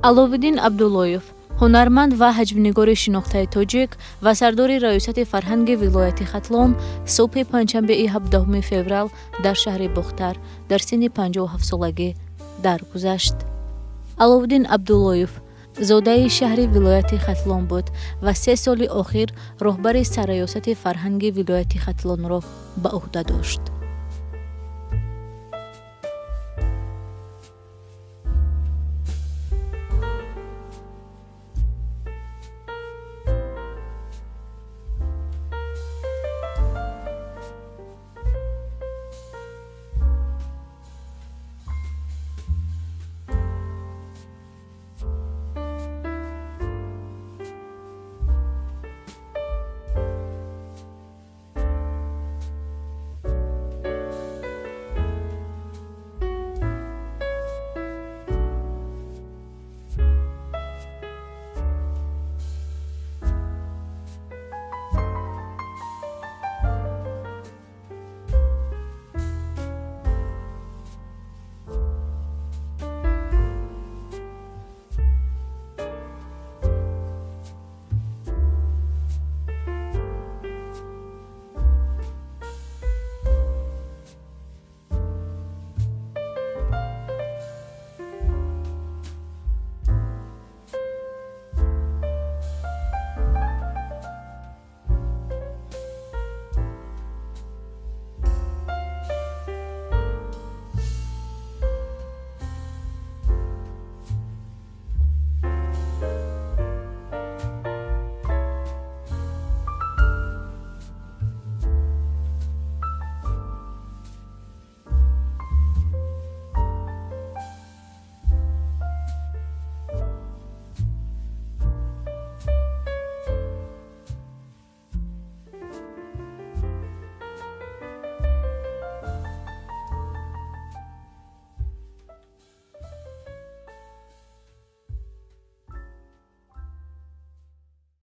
Аловиддин Абдуллоев, ҳунарманд ва ҳаҷвнигори шинохтаи тоҷик ва сардори Раёсати фарҳанги вилояти Хатлон, субҳи панҷшанбеи 17 феврал дар шаҳри Бохтар дар синни 57-солагӣ даргузашт. Аловиддин Абдуллоев зодаи шаҳри вилояти Хатлон буд ва 3 соли охир роҳбари Сарраёсати фарҳанги вилояти Хатлонро ба ӯҳда дошт.